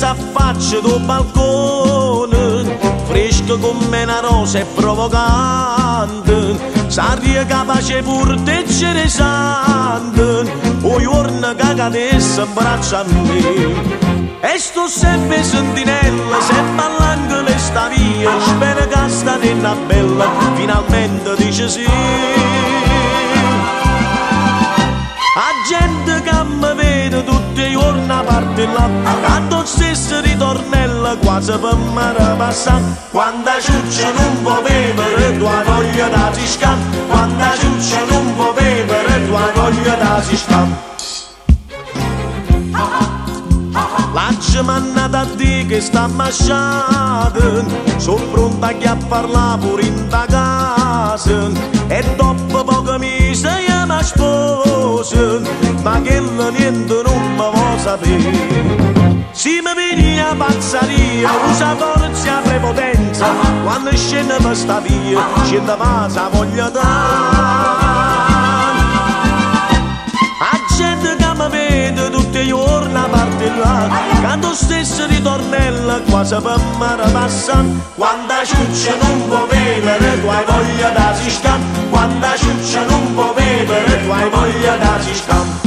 s'affaccia dal balcone, fresca come una rosa e provocante, saria capace pur te ceresante, o giorno che cadesse in braccio a me. E sto sempre sentinella, sempre all'angolo e sta via, spero che sta nonna bella, finalmente dice sì. A gente che mi vede tutti i giorni a parte là, canto stesso ritornello quasi per me passare. Quando ciuccia non può bevere, tua voglia da si scappa. Quando ciuccia non può bevere, tua voglia da si scappa. L'ha mannata a dire che sta masciata, sono pronta a parlare pure in da casa. E dopo pochi mesi io mi sposo, ma che niente non mi vuole sapere. Si mi piglia pazzaria, usa forza e prepotenza, quando scende per sta via, scende pazza voglia dare. A gente che mi vede tutti i giorni a parte là, canto stesso ritornello quasi per me passa. Quando ciuccia non può bevere, tu hai voglia da si scappa. Quando ciuccia non può bevere, tu hai voglia da si scappa.